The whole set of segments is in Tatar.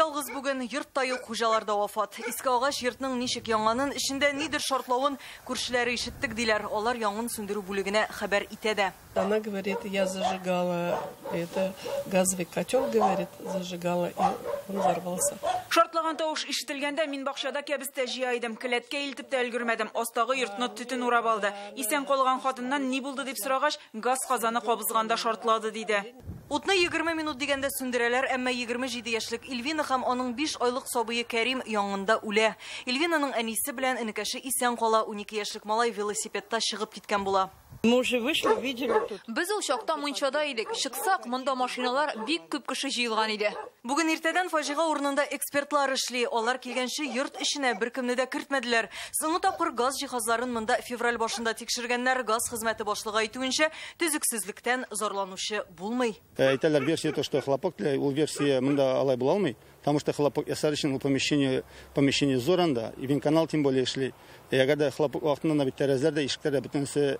ялгыз бүген, йортта юк, хуҗалар да вафат. Иске агач йортның ничек янганын, эчендә нидер шартлавын күршеләре ишеттек диләр. Алар янгын сүндерү бүлегенә хәбәр итә дә. Она говорит, я зажигала это газовый котел, говорит, зажигала, и он взорвался. Шартлаган тавыш ишетелгәндә мин бакчада кәбестә җыя идем. Келәткә илтеп тә өлгермәдем. Астагы йортны төтен урап алды. Исән калган хатыннан ни булды дип сорагач, газ казаны кабызганда шартлады диде. Утны 20 минут дигәндә сүндерәләр, әмма 27 яшьлек Эльвина һәм аның 5 айлык сабые Кәрим янгында үлә. Эльвинаның әнисе белән энекәше исән кала, 12 яшьлек малай велосипедта чыгып киткән була. Мы уже вышли, видели тут. Без ул чакта мунчада идек. Чыксак, монда машиналар бик күп кеше җыелган иде. Бүген иртәдән фаҗига урынында экспертлар эшли. Алар килгәнче йорт эченә беркемне дә кертмәделәр. Соңгы тапкыр газ җиһазларын монда февраль башында тикшергәннәр. Газ хезмәте башлыгы әйтүенчә, төзексезлектән зарланучы булмый. Әйтәләр версия то, что хлопок, ул версия монда алай була алмый, потому что хлопок ясар өчен ул помещение зур анда, и венканал тем более эшли. Әгәр дә хлопок вакытында бит тәрәзәләр дә, ишекләр дә бөтенесе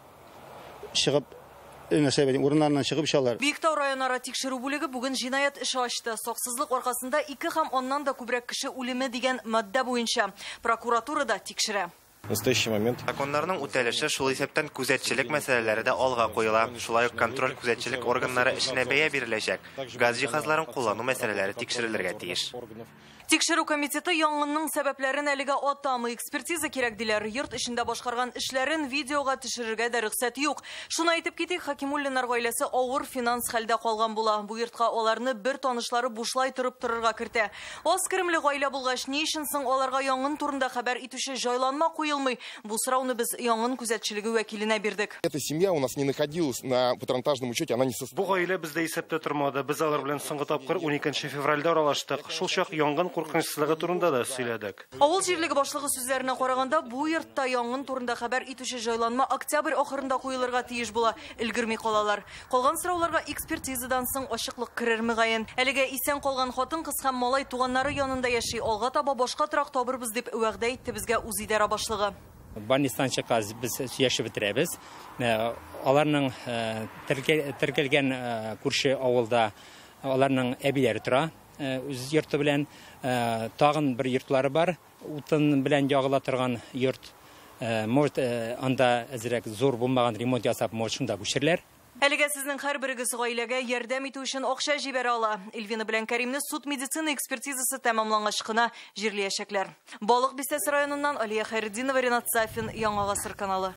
чыгып, нәрсә бит, урыннарыннан чыгып чалар. Биектау районара тикшерү бүлеге бүген җинаять эше ачты. Саксызлык аркасында 2 һәм аннан да күбрәк кеше үлеме дигән маддә буенча прокуратура да тикшерә. В настоящий момент. Законнарның үтәлеше шул исәптән күзәтчелек мәсьәләләре дә алга куела. Шулай ук контроль күзәтчелек органнары эшенә бәя биреләчәк. Газ җиһазларын куллану мәсьәләләре тикшерелергә тиеш. Тикшерү комитеты янгынның сәбәпләрен әлегә атамый. Экспертиза кирәк диләр. Йорт эчендә башкарган эшләрен видеога төшерергә дә рөхсәт юк. Шуны әйтеп китик, Хакимуллиннар гаиләсе авыр финанс хәлдә калган була. Бу йортка аларны бер танышлары бушлай торып торырга кертә. Аз керемле гаилә булгач, ни өчен соң аларга янгын турында хәбәр итүче җайланма куелмый? Бу сорауны без янгын күзәтчелеге вәкиленә бирдек. Эта семья у нас не находилась на патронтажном учете, она не состояла. Бу гаилә бездә исәптә тормады. Без алар белән соңгы тапкыр 12 февральдә аралаштык. Шул чак янгын куркынычсызлыгы турында да сөйләдек. Авыл җирлеге башлыгы сүзләренә караганда, бу йортта янгын турында хәбәр итүче җайланма октябрь ахырында куелырга тиеш була. Өлгерми калалар. Калган сорауларга экспертизадан соң ачыклык керер мөгаен. Әлегә исән калган хатын-кыз һәм малай туганнары янында яши. Алга таба башка торак табырбыз дип вәгъдә итте безгә үзидарә башлыгы. Больницадан чыккач без сөйләшеп бетерәбез. Аларның теркәлгән күрше авылда аларның әбиләре тора. Үз йорты белән тагын бер йортлары бар, утын белән ягыла торган йорт. Может, анда әзрәк зур булмаган ремонт ясап, может, шунда күчерләр. Әлегә сезнең һәрберегез гаиләгә ярдәм итү өчен акча җибәрә ала. Эльвина белән Кәримне суд медицина экспертизасы тәмамлангач кына җирләячәкләр. Балык бистәсе районыннан Алия Хәйретдинова, Ренат Сафин, Яңа Гасыр каналы.